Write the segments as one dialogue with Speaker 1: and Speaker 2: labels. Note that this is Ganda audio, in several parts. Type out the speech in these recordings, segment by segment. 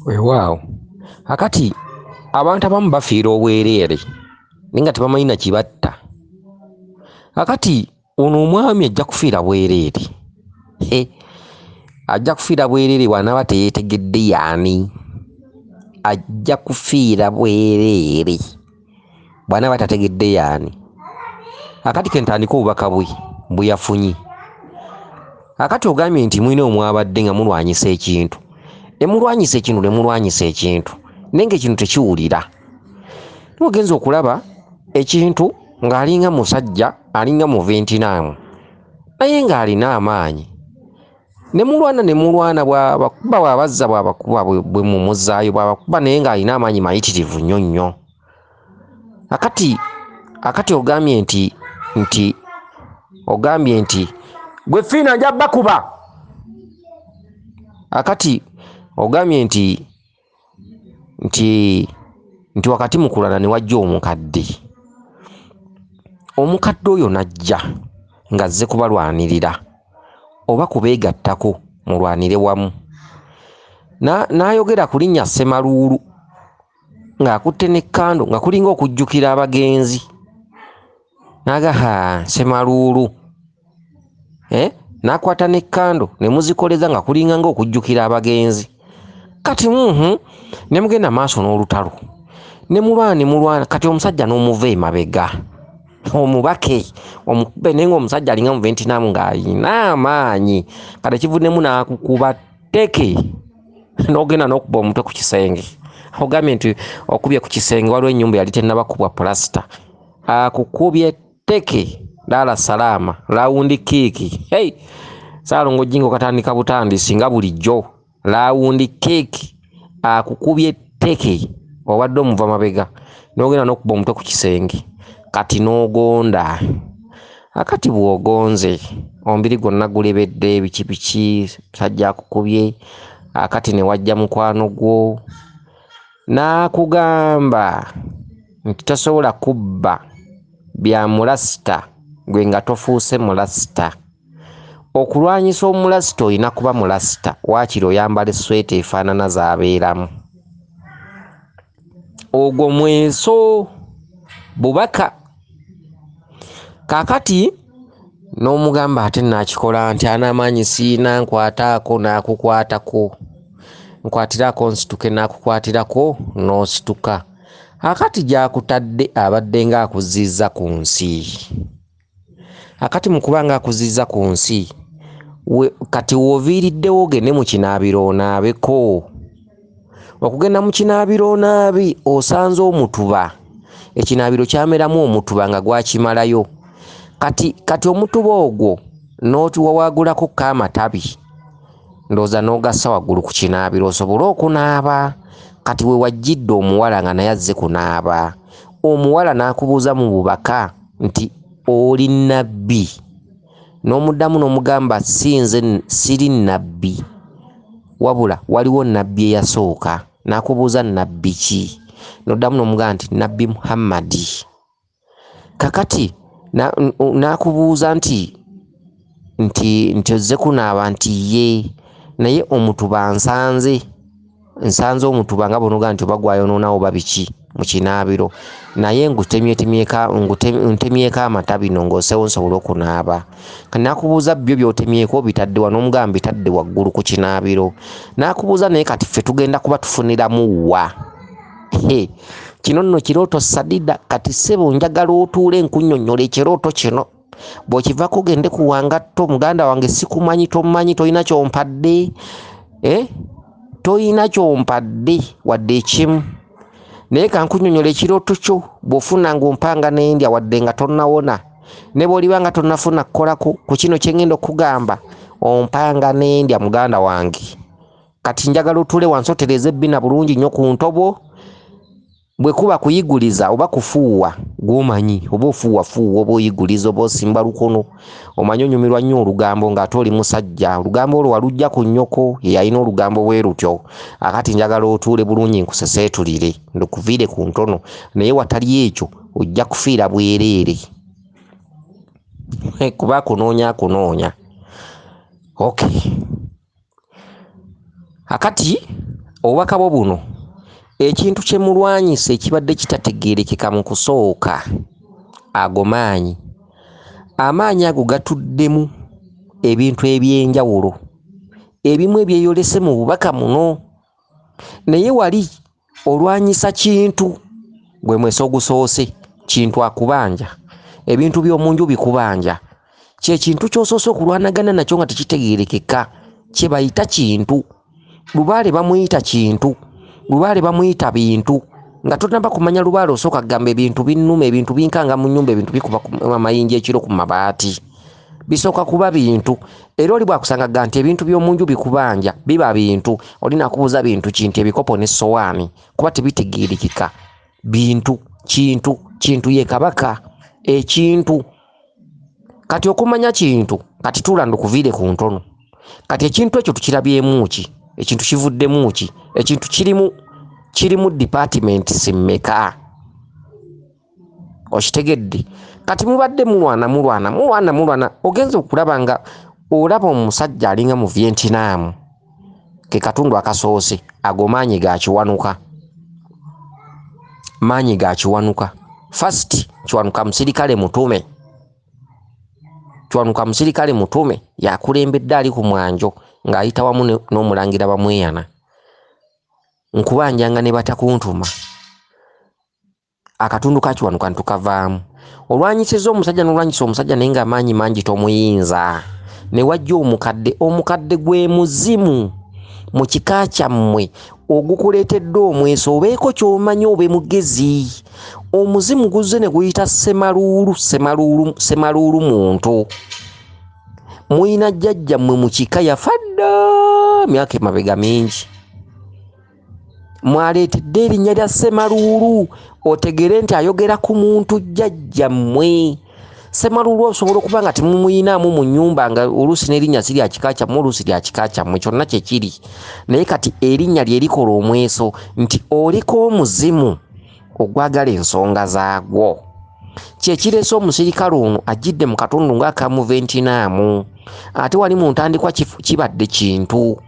Speaker 1: Weewaawo, akati abantu abamu bafiira obwereere naye nga tebamanyi na kibatta. Akati ono omwami ajja kufiira bwereere, ajja kufiira bwereere bw'anaaba teyeetegedde y'ani, ajja kufiira bwereere bw'anaaba tategedde y'ani. Akati ke ntandike obubaka bwe bwe yafunye. Akati ogambye nti mulina we mwabadde nga mulwanyisa ekintu, ne mulwanyisa ekintu ne mulwanyisa ekintu naye ng'ekintu tekiwulira. Naye ogenze okulaba ekintu ng'alinga musajja alinga Muventinaamu naye ng'alina amaanyi. Ne mulwana ne mulwana bw'abakuba bw'abazza bw'abakuba bwe mumuzzaayo bw'abakuba naye ng'alina amaanyi mayitirivu nnyo nnyo. Akati akati ogambye nti nti ogambye nti gwe Fiina nja bakuba. Akati ogambye nti nti nti wakati mu kulwana ne wajja omukadde. Omukadde oyo n'ajja ng'azze kubalwanirira oba kubeegattako mulwanire wamu. N'ayogera ku linnya Ssemaluulu ng'akutte ne kkando nga kulinga okujjukira abagenzi. N'agamba haa Ssemaluulu, n'akwata ne kkando ne muzikoleza nga kulinga ng'okujjukira abagenzi. Kati ne mugenda maaso n'olutalo ne mulwana ne mulwana kati omusajja n'omuva emabega omubake omukube naye ng'omusajja alinga Muventinaamu ng'alina amaanyi kati ekivuddemu n'akukuba tteke n'ogenda n'okuba omutwe ku kisenge. Ogambye nti okubye ku kisenge waliwo ennyumba eyali tennaba kukubwa pulasita, akukubye tteke laala salaama laawundi kiiki. Hey! Ssaalongo Jjingo katandika butandisi nga bulijjo laawundi kiiki akukubye tteke obadde omuva mabega n'ogenda n'okuba omutwe ku kisenge kati n'ogonda. Akati bw'ogonze omubiri gwonna gulebedde biki biki musajja akukubye akati ne wajja mukwano gwo n'akugamba nti tosobola kubba bya mulasita gwe nga tofuuse mulasita. Okulwanyisa omulasita olina kuba mulasita waakiri oyambala essweta efaanana z'abeeramu. Ogwo mweso bubaka. Kaakati n'omugamba ate nnaakikola ntya n'amaanyi siyina nkwataako n'akukwatako, nkwatiraako nsituke n'akukwatirako n'osituka. Akati gy'akutadde abadde ng'akuzizza ku nsi. Akati mu kuba ng'akuzizza ku nsi kati w'oviiriddewo ogende mu kinaabiro onaabeko. Okugenda mu kinaabiro onaabe osanze omutuba, ekinaabiro kyameramu omutuba nga gwakimalayo. Kati kati omutuba ogwo n'otiwawaagulako ko amatabi ndowooza n'ogassa waggulu ku kinaabiro osobole okunaaba. Kati we wajjidde omuwala nga naye azze kunaaba, omuwala n'akubuuza mu bubaka nti oli nnabbi? N'omuddamu n'omugamba si nze siri nnabbi wabula waliwo nnabbi eyasooka. N'akubuuza nnabbi ki? N'oddamu n'omugamba nti nnabbi Muhammadi. Kakati n'akubuuza nti nti nti ozze kunaaba nti ye naye omutuba nsanze nsanze omutuba nga bw'onoogamba nti oba gwayonoonawo oba biki mu kinaabiro naye ngutemyetemyeko ntemyeko amatabi nno ng'oseewo nsobole okunaaba. Kati n'akubuuza byo by'otemyeko obitadde wa? N'omugamba mbitadde waggulu ku kinaabiro. N'akubuuza naye kati ffe tugenda kuba tufuniramu wa? Kino nno kirooto sadida. Kati ssebo njagala otuule nkunnyonnyole ekirooto kino. Bw'okivaako ogende ku wangatto muganda wange sikumanyi tommanyi tolina ky'ompadde, toyina ky'ompadde wadde ekimu. Naye kankunnyonnyole ekirooto kyo bw'ofuna ng'ompanga n'endya wadde nga tonnawona ne bw'oliba nga tonnafuna kukolako ku kino kye ŋŋenda okkugamba ompanga n'endya muganda wange. Kati njagala otuule wansi otereeze ebbina bulungi nnyo ku ntobo. Bwe kuba kuyiguliza oba kufuuwa gw'omanyi oba ofuuwafuuwa oba oyiguliza oba osimba lukono omanyi onyumirwa nnyo olugambo ng'ate oli musajja olugambo olwo waluggya ku nnyoko ye yalina olugambo bwe lutyo. Akati njagala otuule bulungi nkuseseetulire ndukuviire ku ntono naye watali ekyo ojja kufiira bwereere kuba akunoonya akunoonya. Okay. Akati Obubaka bwo buno, ekintu kye mulwanyisa ekibadde kitategeerekeka mu kusooka, ago maanyi. Amaanyi ago gatuddemu ebintu eby'enjawulo, ebimu ebyeyolese mu bubaka muno. Naye wali olwanyisa kintu, gwe mwese ogusoose, kintu akubanja, ebintu by'omu nju bikubanja. Kye kintu ky'osoose okulwanagana nakyo nga tekitegeerekeka, kye bayita kintu. Lubaale bamuyita kintu, lubaale bamuyita bintu. Nga tonnaba kumanya lubaale osooka kugamba ebintu binnuma, ebintu binkanga mu nnyumba, ebintu bikuba amayinja ekiro ku mabaati. Bisooka kuba bintu. Era oli bw'akusanga agamba nti ebintu by'omu nju bikubanja, biba bintu. Oli n'akubuuza bintu ki, nti ebikopo n'essowaani, kuba tebitegeerekeka. Bintu, kintu, kintu ye kabaka, ekintu. Kati okumanya kintu, kati tuula ndukuviire ku ntono. Kati ekintu ekyo tukirabyemu ki? Ekintu kivuddemu ki? Ekintu kirimu departments mmeka? Okitegedde? Kati mubadde mulwana, mulwana, mulwana, mulwana. Ogenze okulaba nga olaba omusajja alinga mu Vietnam, ke katundu akasoose, ago maanyi ga Kiwanuka. Maanyi ga Kiwanuka. First, Kiwanuka musirikale mutume. Kiwanuka musirikale mutume, yakulembedde ali ku mwanjo ng'ayita wamu n'omulangira Bamweyana. Nkubanjanga ne batakuntuma. Akatundu ka Kiwanuka ntukavaamu. Olwanyisizza omusajja n'olwanyisa omusajja naye ng'amaanyi mangi tomuyinza. Ne wajja omukadde, omukadde gwe muzimu mu kika kyammwe ogukuleetedde omweso, obeeko ky'omanyi obe mugezi. Omuzimu guzze ne guyita Ssemaluulu, Ssemaluulu, Ssemaluulu muntu. Muyina jjajjammwe mu kika yafa dda myaka emabega mingi. Mwaleetedde erinnya lya Ssemaluulu, otegeere nti ayogera ku muntu jjajjammwe. Ssemaluulu osobola okuba nga temumuyinaamu mu nnyumba, nga oluusi n'erinnya si lya kika kyammwe, oluusi lya kika kyammwe, kyonna kye kiri. Naye kati erinnya lye likola omweso nti oliko omuzimu ogwagala ensonga zaagwo. Kye kireese omusirikale ono ajjidde mu katundu ng'aka Vietnam. Ate wali mu ntandikwa kibadde kintu.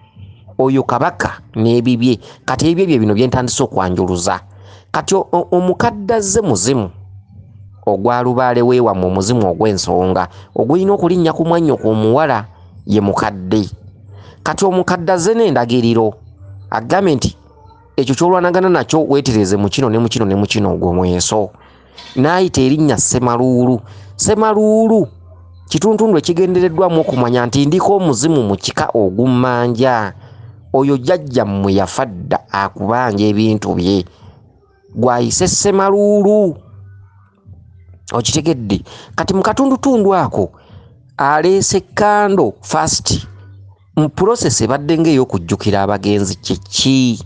Speaker 1: Oyo kabaka n'ebibye. Kati ebibye bye bino bye ntandise okwanjuluza. Kati omukadde azze muzimu ogwa lubaale weewammwe, omuzimu ogw'ensonga ogulina okulinnya ku mwannyoko omuwala ye mukadde. Kati omukadde azze n'endagiriro agambye nti ekyo ky'olwanagana nakyo weetereze mu kino ne mu kino ne mu kino, ogwo mweso. N'ayita erinnya Ssemaluulu. Ssemaluulu kituntundu ekigendereddwamu okumanya nti ndiko omuzimu mu kika ogummanja. Oyo jjajjammwe yafa dda akubanja ebintu bye, gw'ayise Ssemaluulu. Okitegedde? Kati mu katundutundu ako aleese kando first mu process ebadde ng'ey'okujjukira abagenzi kye ki?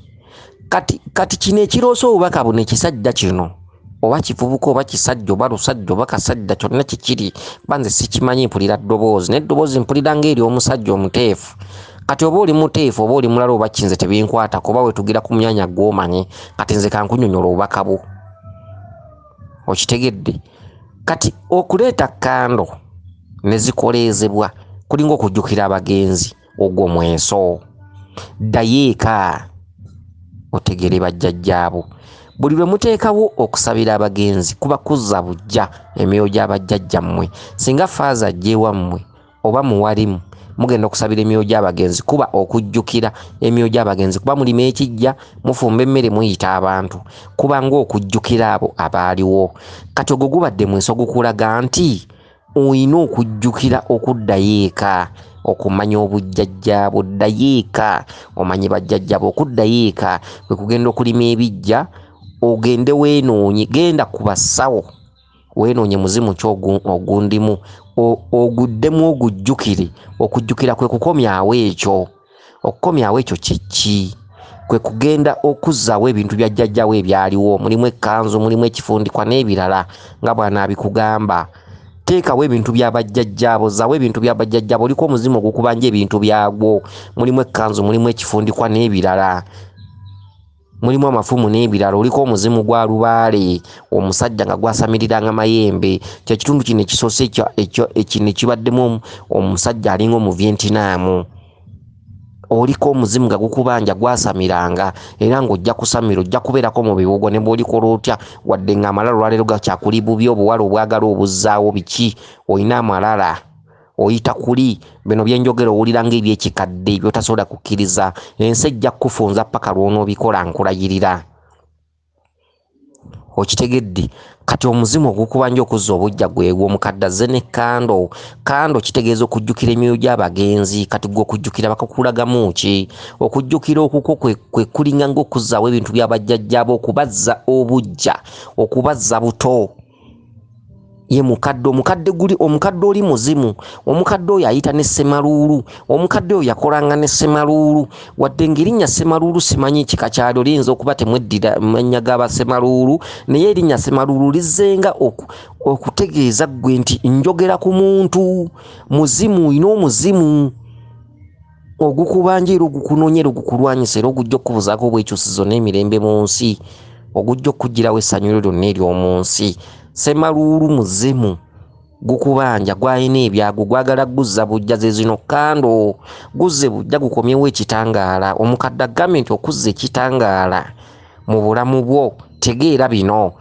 Speaker 1: Kati kino ekiroosa obubaka buno ekisajja kino, oba kivubuka oba kisajja oba lusajja oba kasajja, kyonna kye kiri, kuba nze sikimanyi, mpulira ddoboozi, naye eddoboozi mpulira ng'ery'omusajja omuteefu. Kati oba oli muteefu oba oli mulala oba ki, nze tebinkwatako, oba weetugira ku myanya gw'omanyi. Kati nze kankunnyonnyola obubaka bwo. Okitegedde? Kati okuleeta kando ne zikoleezebwa kulinga okujjukira abagenzi, ogwo mweso. Ddayo eka otegere bajjajjaabo. Buli lwe muteekawo okusabira abagenzi kuba kuzza buggya emyoyo gy'abajjajjammwe. Singa faaza ajja ewammwe oba muwalimu, mugenda okusabira emyoyo gy'abagenzi, kuba okujjukira emyoyo gy'abagenzi, kuba mulima ekijja, mufumba emmere, muyita abantu, kuba ng'okujjukira abo abaaliwo. Kati ogwo gubadde mweso gukulaga nti olina okujjukira okuddayo eka, okumanya obujjajjaabwo. Ddayo eka omanye bajjajjaabo. Okuddayo eka kwe kugenda okulima ebijja, ogende weenoonye, genda ku basawo weenoonye muzimu ki ogundimu, oguddemu ogujjukire. Okujjukira kwe kukomyawo ekyo. Okukomyawo ekyo kye ki? Kwe kugenda okuzzaawo ebintu bya jjajjaawo ebyaliwo. Mulimu ekkanzu, mulimu ekifundikwa n'ebirala nga bw'anaabikugamba. Teekawo ebintu bya bajjajjaabo, zzaawo ebintu bya bajjajjaabo. Oliko omuzimu ogukubanja ebintu byagwo. Mulimu ekkanzu, mulimu ekifundikwa n'ebirala, mulimu amafumu n'ebirala. Oliko omuzimu gwa lubaale, omusajja nga gwasamiriranga mayembe. Kye kitundu kino ekisoose ekino ekibaddemu omusajja alinga Omuvietnam. Oliko omuzimu nga gukubanja gwasamiranga era ng'ojja kusamira, ojja kubeerako mu biwugo ne bw'olikola otya, wadde ng'amalala olwaleero gakyakuli bubi, obuwala obwagala obuzzaawo biki, olina amalala oyita kuli. Bino bye njogera owulira ng'ebyekikadde by'otasobola kukkiriza. Ensi ejja kukufunza ppaka lw'onoobikola, nkulayirira. Okitegedde? Kati omuzimu ogukubanja okuzza obujja gwegwo. Omukadde azze ne kando. Kando kitegeeza okujjukira emyoyo gy'abagenzi. Kati gwe okujjukira bakakulagamu ki? Okujjukira okukwo kwe kulinga ng'okuzzaawo ebintu by'abajjajjaabo, okubazza obujja, okubazza buto. Ye mukadde, omukadde guli, omukadde oli muzimu, omukadde oyo ayita ne Ssemaluulu, omukadde oyo yakolanga ne Ssemaluulu. Wadde ng'erinnya Ssemaluulu simanyi kika kyalyo, liyinza okuba temweddira mannya g'aba Ssemaluulu, naye erinnya Ssemaluulu lizzenga okutegeeza ggwe nti njogera ku muntu muzimu, olina omuzimu ogukubanja era ogukunoonya era ogukulwanyisa era ogujja okukubuzaako obwekyusizo n'emirembe mu nsi, ogujja okuggyirawo essanyu lyo lyonna ery'omu nsi. Ssemaluulu muzimu gukubanja, gwalina ebyago, gwagala guzza bujja. Ze zino kando, guzze bujja gukomyewo ekitangaala. Omukadde agambye nti okuzza ekitangaala mu bulamu bwo, tegeera bino,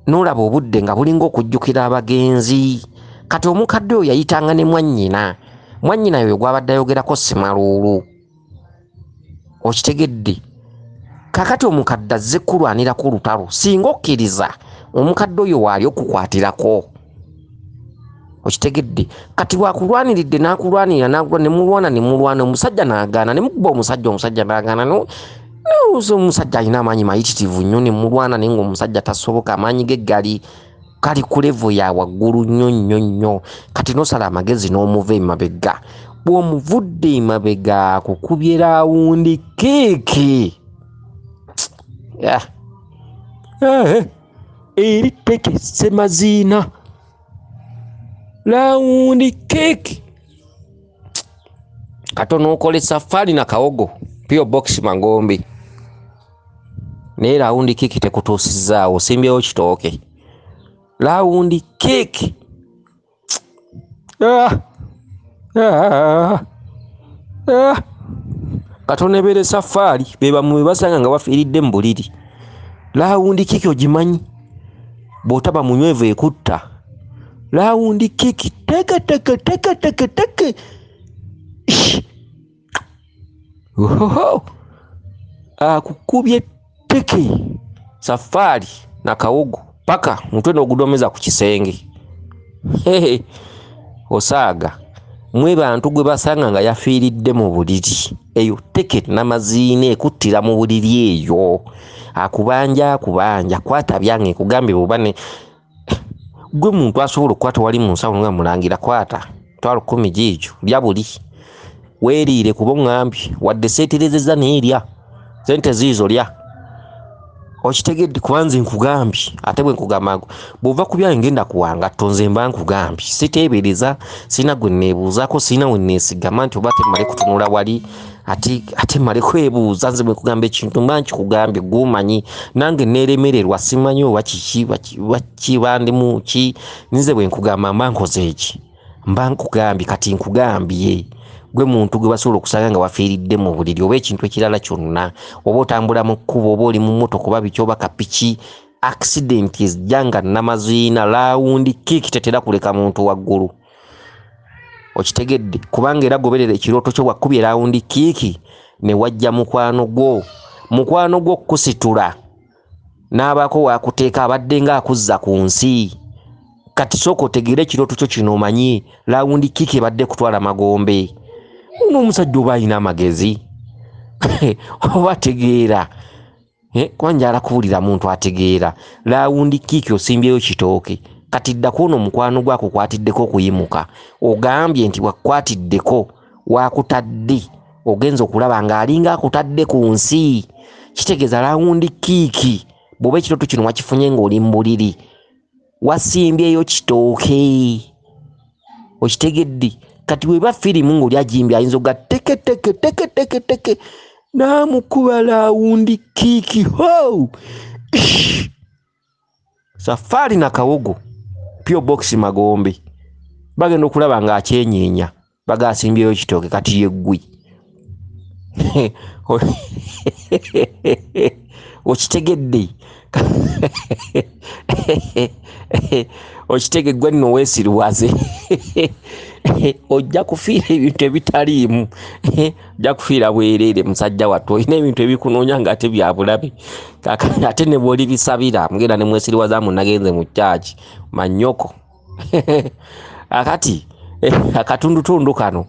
Speaker 1: n'olaba obudde nga bulinga okujjukira abagenzi. Kati omukadde oyo yayitanga ne mwannyina, mwannyina oyo gw'abadde ayogerako Ssemaluulu. Okitegedde? Kaakati omukadde azze kulwanirako olutalo, singa okkiriza omukadde oyo waali okukwatirako. Okitegedde? Kati bw'akulwaniridde n'akulwanirira, n'akulwa, ne mulwana, ne mulwana, omusajja n'agaana, ne mukuba omusajja, omusajja n'agaana. No, no, omusajja alina amaanyi mayitirivu nnyo, ne mulwana naye ng'omusajja tasoboka, amaanyi ge gali ku level ya waggulu nnyo nnyo nnyo. Kati n'osala amagezi n'omuva emabega. Bw'omuvudde emabega akukubye round kick. Eri tteke Ssemaziina. Round kick. Katono okole safaari na Kawogo, P.O. Box Magombe. Naye round kick tekutuusizaawo, osimbyewo kitooke. Round kick. Katono ebeere safaari, be bamwe basanga nga bafiiridde mu buliri. Round kick ogimanyi, bw'otaba munywevu ekutta. Round kick, teke teke teke teke teke. Ohoho! Akukubye teke safaari na Kawogo paka mutwe n'ogudomeza ku kisenge. Hehe, osaaga. Mwe bantu gwe basanga nga yafiiridde mu buliri. Eyo teke namaziina ekuttira mu buliri eyo. Akubanja, akubanja, kwata byange nkugambye bw'oba ne gwe muntu asobola okukwata wali mu nsawo nga mulangira, kwata twalo 10 giigyo, lya buli weeriire kuba oŋŋambye wadde seeterezezza naye lya sente ziizo lya. Okitegedde? Kuba nze nkugambye, ate bwe nkugamba bw'ova ku byange ngenda kuwanga tto, nze mba nkugambye, siteebereza, sirina gwe neebuuzaako, sirina we neesigama nti oba ate mmale kutunula wali, ate mmale kwebuuza. Nze bwe nkugamba ekintu mba nkikugambye, gw'omanyi nange neeremererwa, simanyi oba kiki, oba kiba ndi mu ki. Nze bwe nkugamba mba nkoze eki, mba nkugambye. Kati nkugambye gwe muntu gwe basobola okusanga nga wafiiridde mu buliri oba ekintu ekirala kyonna, oba otambula mu kkubo, oba oli mu mmotoka oba biki oba kapiki, accident ezijja nga namaziina. Round kick tetera kuleka muntu waggulu. Okitegedde? Kubanga era goberera ekirooto kyo, bwakubye round kick ne wajja mukwano gwo, mukwano gwo okukusitula n'abaako waakuteeka, abadde ng'akuzza ku nsi. Kati sooka otegeere ekirooto kyo kino, omanye round kick ebadde kutwala magombe. N'omusajja oba alina amagezi oba ategeera, kuba njagala kuwulira muntu ategeera. Round kick osimbyeyo kitooke, kati ddako ono mukwano gwo akukwatiddeko okuyimuka, ogambye nti wakukwatiddeko wakutadde, ogenza okulaba ng'alinga akutadde ku nsi. Kitegeeza round kick bw'oba ekirooto kino wakifunye ng'oli mu buliri, wasimbyeyo kitooke. Okitegedde? Kati bw'eba firimu ng'oli agimbye ayinza okuga teke teke teke teke teke n'amukuba round kick. Ho! Safaari na Kawogo, P.O. Box Magombe, bagenda okulaba ng'akyenyeenya, bagasimbyeyo kitooke. Kati ye ggwe. Okitegedde? Okitegedde nno weesiriwaze, ojja kufiira ebintu ebitaliimu, ojja kufiira bwereere musajja wattu. Olina ebintu ebikunoonya ng'ate bya bulabe, ate ne bw'olibisabira mugenda ne mwesiriwaza mbu nagenze mu kyaki mannyoko. Akati akatundutundu kano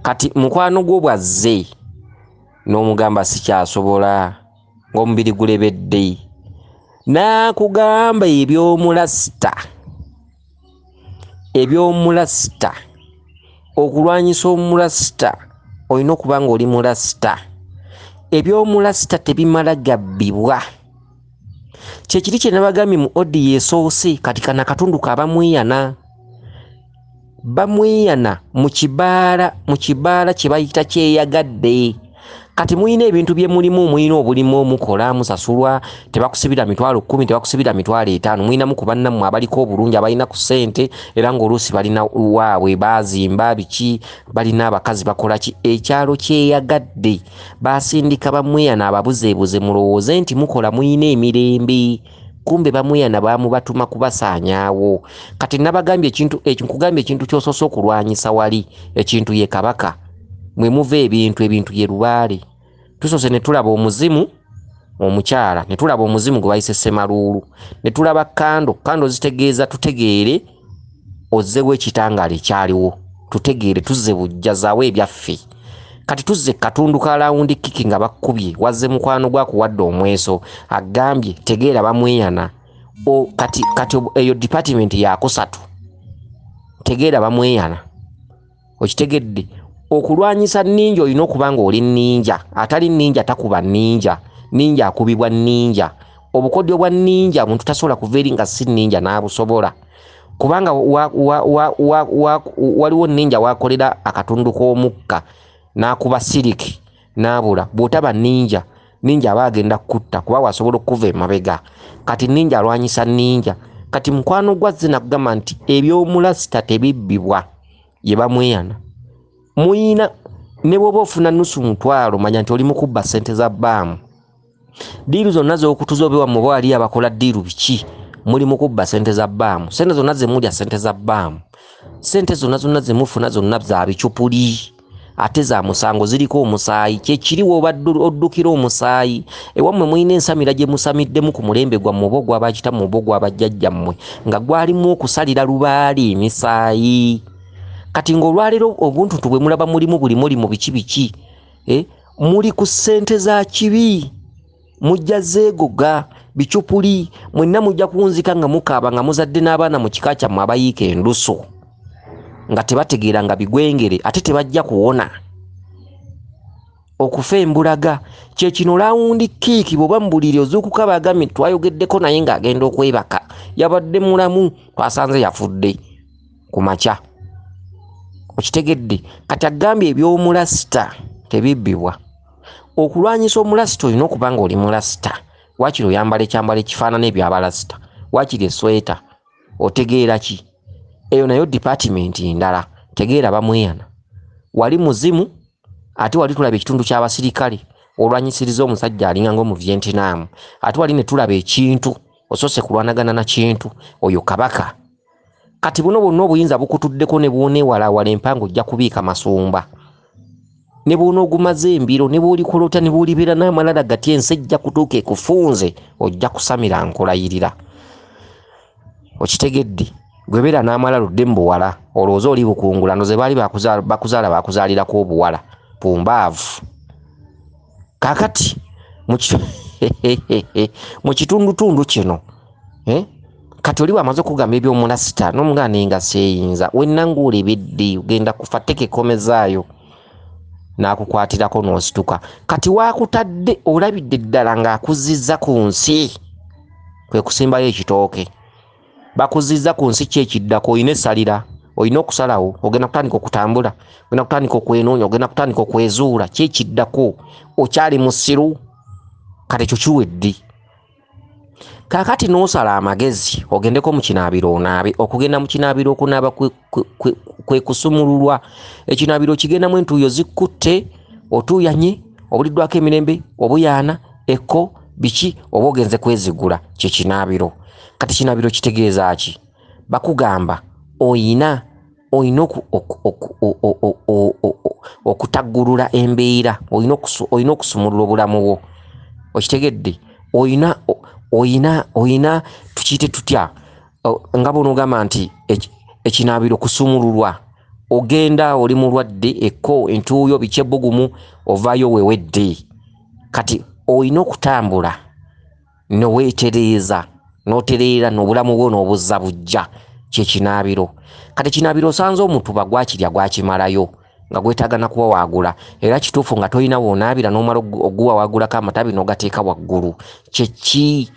Speaker 1: kati mukwano gwo bw'azze n'omugamba sikyasobola, ng'omubiri gulebedde, n'akugamba ebyomulasita, ebyomulasita. Okulwanyisa omulasita olina okuba ng'oli mulasita. Ebyomulasita tebimala gabbibwa. Kyekiri kye nabagambye mu odiyo esoose. Kati kano akatundu ka bamweyana, bamweyana mu kibaala, mu kibaala kye bayita kyeyagadde. Kati mulina ebintu bye mulimu, mulina obulimu omukola, musasulwa, tebakusibira 100,000, tebakusibira 500,000. Mulinamu ku bannammwe abaliko obulungi, abalina ku ssente, era ng'oluusi balina waabwe baazimba biki, balina abakazi bakola ki. Ekyalo kyeyagadde basindika bamweyana ababuzeebuze, mulowooze nti mukola mulina emirembe, kumbe bamweyana baamubatuma kubasaanyaawo. Kati nabagambye ekintu ekyo, nkugambye ekintu ky'osoose okulwanyisa wali, ekintu ye kabaka, mwe muva ebintu, ebintu ye lubaale. Tusoose ne tulaba omuzimu omukyala, ne tulaba omuzimu gwe bayise Ssemaluulu, ne tulaba kando. Kando zitegeeza tutegeere ozzewo ekitangaala ekyaliwo, tutegeere tuzze bujjazaawo ebyaffe. Kati tuzze katundu ka lawundi kiki nga bakkubye, wazze mukwano gwakuwadde omweso, agambye tegeera bamweyana. Kati eyo department yakusatu, tegeera bamweyana. Okitegedde? Okulwanyisa nninja olina okuba ng'oli nninja, atali nninja takuba nninja, nninja akubibwa nninja. Obukodyo bwa nninja omuntu tasobola kuva eri nga si nninja n'abusobola, kubanga waliwo nninja wakolera akatundu k'omukka n'akuba siriki n'abula. Bw'otaba nninja, nninja aba agenda kukutta, kuba wasobola okuva emabega. Kati nninja alwanyisa nninja. Kati mukwano gwazze nakugamba nti ebyomulasita tebibbibwa, ye bamweyana. Muyina ne bw'oba ofuna 750,000, manya nti oli mu kubba ssente za bbaamu. Ddiiru zonna z'okutuza obe wammwe oba wali abakola ddiiru biki, muli mu kubba ssente za bbaamu. Ssente zonna ze mulya ssente za bbaamu, ssente zonna zonna ze mufuna zonna za bicupuli, ate za musango, ziriko omusaayi. Kyekiri w'obadde oddukira omusaayi. Ewammwe mulina ensamira gye musamiddemu ku mulembe gwammwe oba ogw'abakitammwe oba ogw'abajjajjammwe, nga gwalimu okusalira lubaale emisaayi. Kati ng'olwaleero obuntuntu bwe mulaba mulimu buli muli mu biki biki, muli ku ssente za kibi, mujja zeegoga bicupuli, mwenna mujja kuwunzika nga mukaaba nga muzadde n'abaana mu kika kyammwe abayiika endusu, nga tebategeera nga bigwengere, ate tebajja kuwona okufa embulaga. Kye kino lawundi kiiki, bw'oba mu buliri ozuukuka bagambye twayogeddeko naye ng'agenda okwebaka, yabadde mulamu, twasanze yafudde ku makya. Okitegedde? Kati agambye ebyomulasita tebibbibwa. Okulwanyisa omulasita olina okuba ng'oli mulasita, waakiri oyambala ekyambalo ekifaanana ebyabalasita, waakiri esweta, otegeera ki? Eyo nayo department ndala, tegeera bamweyana. Wali muzimu, ate wali tulaba ekitundu ky'abasirikale olwanyisiriza omusajja alinga ng'omuvietnam, ate wali ne tulaba ekintu, osoose kulwanagana na kintu, oyo kabaka. Kati buno bwonna obuyinza bukutuddeko ne bw'oneewalaawala empanga ojja kubiika masumba, ne bw'onoogumaze embiro, ne bw'olikola otya, ne bw'olibeera n'amalala gati, ensi ejja kutuuka ekufunze, ojja kusamira nkulayirira. Okitegedde? Gwe beera n'amalala odde mu buwala, olowooza oli bukungula, ndoze baali bakuzaala bakuzaalirako obuwala pumbaavu. Kaakati mu kitundutundu kino, kati oli bw'amaze okugamba ebyomulasita n'omugamba naye nga seeyinza, wenna ng'olebedde ogenda kufa, teeka ekkomezaayo n'akukwatirako n'osituka. Kati waakutadde olabidde ddala ng'akuzizza ku nsi, kwe kusimbayo ekitooke. Bakuzizza ku nsi ki ekiddako? Olina essalira, olina okusalawo, ogenda kutandika okutambula, ogenda kutandika okwenoonya, ogenda kutandika okwezuula. Ki ekiddako? Okyali musiru? Kati ekyo kiwedde. Kaakati n'osala amagezi ogendeko mu kinaabiro onaabe. Okugenda mu kinaabiro okunaaba kwe kusumululwa. Ekinaabiro kigendamu entuuyo zikutte, Otuuyanye, obuliddwako emirembe, obuyaana, ekko, biki, oba ogenze kwezigula, kye kinaabiro. Kati kinaabiro kitegeeza ki? Bakugamba oyina okutaggulula embeera, olina okusumulula obulamu bwo. Okitegedde? Oyina tukiyite tutya, nga bw'onoogamba nti ekinaabiro kusumululwa. Ogenda oli mulwadde, ekko, entuuyo, biki, ebbugumu, ovaayo wewedde. Kati olina okutambula neweetereeza, n'otereera n'obulamu bwo n'obuzza bujja, kye kinaabiro. Kati kinaabiro osanze omutuba gwakirya gwakimalayo, nga gwetaaga na kuwawaagula. Era kituufu nga tolina w'onaabira n'omala oguwawaagulako amatabi n'ogateeka waggulu. Kye ki?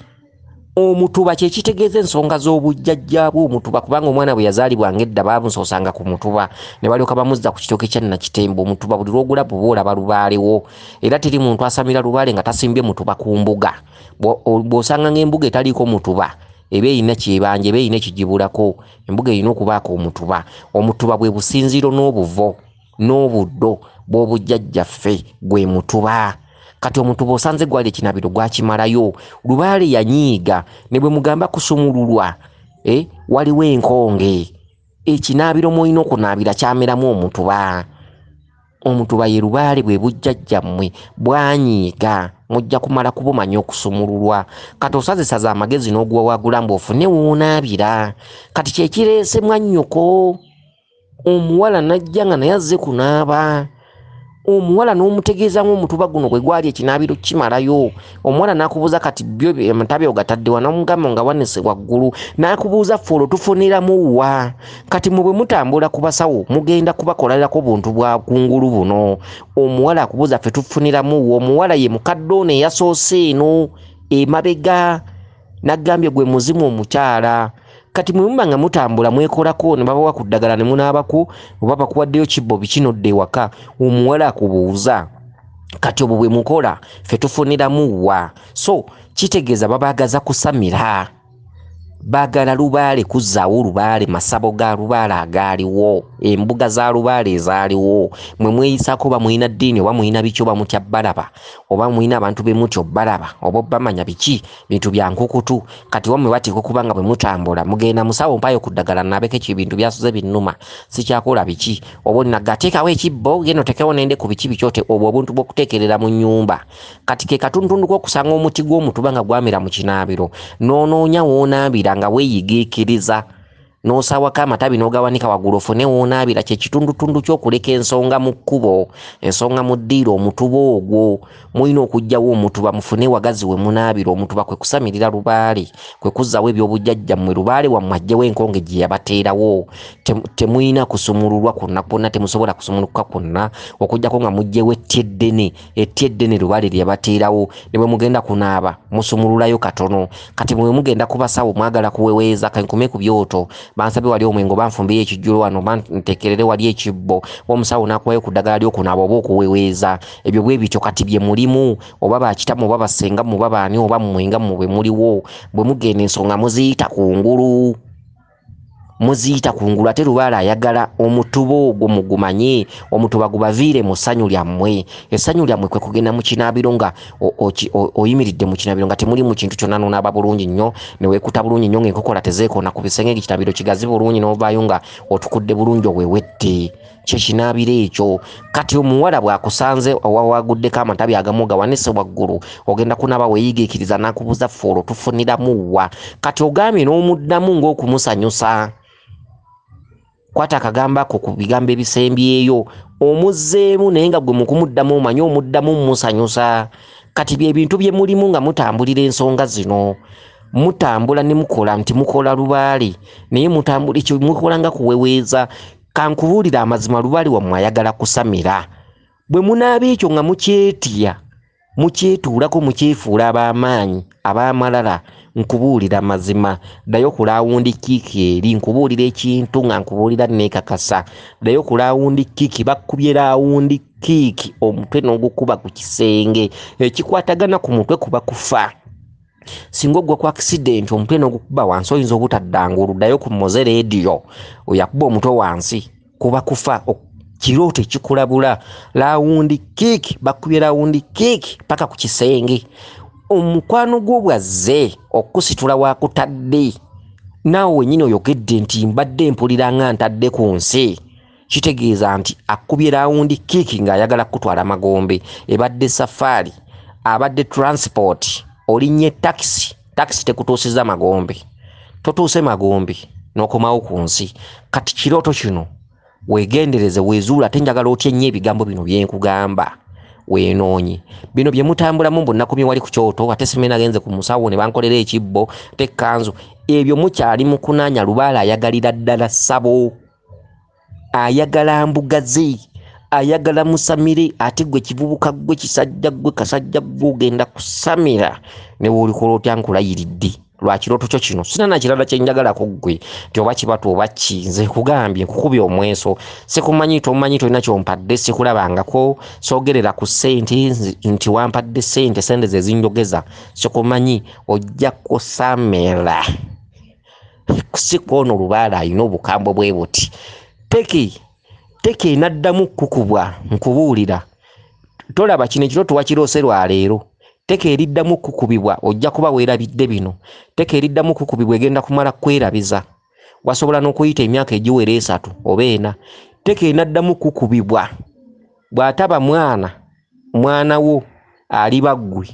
Speaker 1: Omutuba kye kitegeeza ensonga z'obujjajja bwo. Omutuba, kubanga omwana bwe yazaalibwanga edda baamusoosanga ku mutuba ne balyoka bamuzza ku kitooke kya Nakitembe. Omutuba buli lw'ogulaba oba olaba lubaalewo, era teri muntu asamira lubaale nga tasimbye mutuba ku mbuga. Bw'osanga ng'embuga etaliiko mutuba, eba erina kyebanja, eba erina ekigibulako. Embuga erina okubaako omutuba. Omutuba bwe businziiro n'obuvo n'obuddo bw'obujjajjaffe, gwe mutuba. Kati omutuba osanze gwali ekinaabiro gwakimalayo. Lubaale yanyiiga ne bwe mugamba kusumululwa, waliwo enkonge. Ekinaabiro mw'olina okunaabira kyameramu omutuba. Omutuba ye lubaale, bwe bujjajjammwe, bwanyiiga, mujja kumala kubumanya okusumululwa. Kati osazesaze amagezi n'oguwawaagula mbu ofune w'onaabira. Kati kye kireese mwannyoko omuwala n'ajja nga naye azze kunaaba. Omuwala n'omutegeeza ng'omutuba guno bwe gwali ekinaabiro kimalayo. Omuwala n'akubuuza kati byo amatabi ogatadde wa, n'omugamba nga wanese waggulu. N'akubuuza ffe olwo tufuniramu wa? Kati mmwe bwe mutambula ku basawo mugenda kubakolerako buntu bwa kungulu buno. Omuwala akubuuza ffe tufuniramu wa? Omuwala ye mukadde ono eyasoose eno emabega, n'agambye gwe muzimu omukyala. Kati mwe muba nga mutambula mwekolako ne babawa ku ddagala ne munaabako, oba bakuwaddeyo kibbo biki n'odda ewaka, omuwala akubuuza kati obwo bwe mukola ffe tufuniramu wa? So kitegeeza babaagaza kusamira, baagala lubaale kuzzaawo lubaale, masabo ga lubaale agaaliwo, embuga za lubaale ezaaliwo. Mwe mweyisaako oba mulina ddiini oba mulina biki oba mutya balaba oba mulina abantu be mutya obbalaba oba obbamanya biki, bintu bya nkukutu. Kati wammwe bateekwa okuba nga bwe mutambula mugenda musawo mpaayo ku ddagala naabeko ebintu byasuze binnuma sikyakola biki, oba olina gateekawo ekibbo genda oteekewo nende ku biki biki, obwo obuntu bw'okuteekerera mu nnyumba. Kati ke katundutundu k'okusanga omuti gw'omutuba nga gwamera mu kinaabiro, n'onoonya w'onaabira nga weeyigiikiriza, n'osaawako amatabi n'ogawanika waggulu ofune w'onaabira. Kye kitundutundu ky'okuleka ensonga mu kkubo, ensonga mu ddiiro. Omutuba ogwo mulina okuggyawo omutuba mufune wagazi we munaabira. Omutuba kwe kusamirira lubaale, kwe kuzzaawo ebyobujjajjammwe. Lubaale wammwe aggyewo enkonge gye yabateerawo. Temulina kusumululwa kwonna kwonna, temusobola kusumuluka kwonna okuggyako nga muggyewo etti eddene, etti eddene lubaale lye yabateerawo. Ne bwe mugenda kunaaba musumululayo katono. Kati mwe mugenda ku basawo mwagala kuweweeza, kankume ku byoto, bansabye wali omwenge oba nfumbireyo ekijjulo wano oba nteekerere wali ekibbo, omusawo n'akuwayo ku ddagala ly'okunaaba oba okuweweeza. Ebyo bwe bityo kati bye mulimu, oba bakitammwe oba bassengammwe oba baani oba mmwe nga mmwe bwe muliwo. Bwe mugenda ensonga muziyita kungulu, muziyita kungulu. Ate lubaale ayagala omutuba ogwo mugumanye, omutuba gubaviire mu ssanyu lyammwe. Essanyu lyammwe kwe kugenda mu kinaabiro nga oyimiridde mu kinaabiro nga temuli mu kintu kyonna, n'onaaba bulungi nnyo, ne weekuta bulungi nnyo ng'enkokola tezeekoona ku bisenge, ekinaabiro kigazi bulungi, n'ovaayo nga otukudde bulungi owewedde. Kye kinaabiro ekyo. Kati omuwala bw'akusanze owawaguddeko amatabi agamu gawanise waggulu, ogenda kunaaba weeyigiikiriza, n'akubuuza ffe olwo tufuniramu wa? Kati ogambye n'omuddamu ng'okumusanyusa. Kwata akagambo ako ku bigambo ebisembyeyo omuzzeemu, naye nga gwe mu kumuddamu omanyi omuddamu mmusanyusa. Kati bye bintu bye mulimu nga mutambulira ensonga zino. Mutambula ne mukola nti mukola lubaale, naye mutambula ekyo mukola nga kuweweeza. Kankubuulire amazima, lubaale wammwe ayagala kusamira. Bwe munaaba ekyo nga mukyetya, mukyetuulako, mukyefuula ab'amaanyi ab'amalala, nkubuulira amazima. Ddayo ku laawundi kiiki eri, nkubuulira ekintu nga nkubuulira neekakasa. Ddayo ku laawundi kiiki, bakkubye laawundi kiiki omutwe n'ogukuba ku kisenge, ekikwatagana ku mutwe kuba kufa. Singa ogwa ku accident omutwe n'ogukuba wansi oyinza obutadda ngulu. Ddayo ku Moze Radio, oyakuba omutwe wansi kuba kufa. Kirooto ekikulabula, round kick, bakubye round kick paka ku kisenge. Omukwano gwo bwazze okusitula wakutadde, naawe wennyini oyogedde nti mbadde mpulira nga ntadde ku nsi. Kitegeeza nti akubye round kick ng'ayagala kukutwala magombe. Ebadde safaari, abadde transport, olinnye takisi, takisi tekutuusizza magombe, totuuse magombe n'okomawo ku nsi. Kati kirooto kino weegendereze, weezuula. Ate njagala otye nnyo ebigambo bino bye nkugamba, weenoonye bino bye mutambulamu mbu nakomye wali ku kyoto, ate simanyi nagenze ku musawo ne bankolera ekibbo, ate ekkanzu. Ebyo mukyali mu kunaanya. Lubaale ayagalira ddala ssabo, ayagala mbuga ze, ayagala musamire. Ate gwe kivubuka, gwe kisajja, gwe kasajja, gwe ogenda kusamira ne woolikola otya. Nkulayiridde lwa kirooto kyo kino, sina na kirala kye njagalako ggwe nti oba kibatu oba ki. Nze nkugambye, nkukubye omweso, sikumanyi, tomanyi, tolina kyompadde, sikulabangako, soogerera ku ssente nti wampadde ssente, ssente ze zinjogeza, sikumanyi. Ojja kusamira. Si kwono lubaale alina obukambwe bwe buti. Teki teki enaddamu kukubwa, nkubuulira. Tolaba kino ekirooto wakiroose lwaleero. Teka eriddamu kukubibwa ojja kuba weerabidde bino. Teka eriddamu kukubibwa egenda kumala kwerabiza, wasobola n'okuyita emyaka egiwera 3 oba 4. Teka enaddamu kukubibwa, bw'ataba mwana, mwana wo aliba ggwe.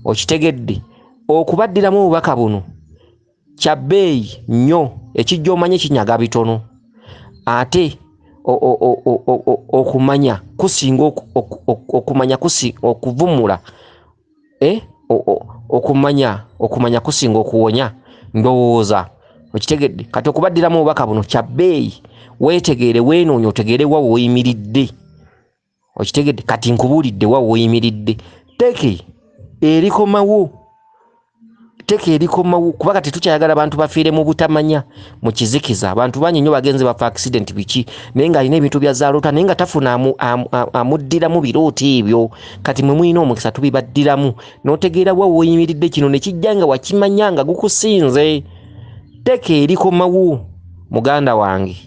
Speaker 1: Okitegedde? Okubaddiramu obubaka buno kya bbeeyi nnyo, ekijja omanye kinyaga bitono, ate okumanya kusinga okumanya okuvumula, okumanya kusinga okuwonya, ndowooza okitegedde. Kati okubaddiramu obubaka buno kya bbeeyi, weetegeere, weenoonye, otegeere wa w'oyimiridde. Okitegedde? Kati nkubuulidde wa w'oyimiridde. Teki erikomawo, teka erikomawo, kuba kati tukyayagala bantu bafiire mu butamanya, mu kizikiza. Abantu bangi nnyo bagenze bafa accident biki, naye ng'alina ebintu bya zaalota, naye nga tafuna amuddiramu birooto ebyo. Kati mwe mulina omukisa, tubibaddiramu n'otegeera wa w'oyimiridde. Kino ne kijja nga wakimanya nga gukusinze. Teka erikomawo, muganda wange.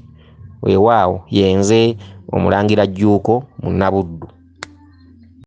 Speaker 1: Weewaawo, yenze Omulangira Jjuuko Munnabuddu.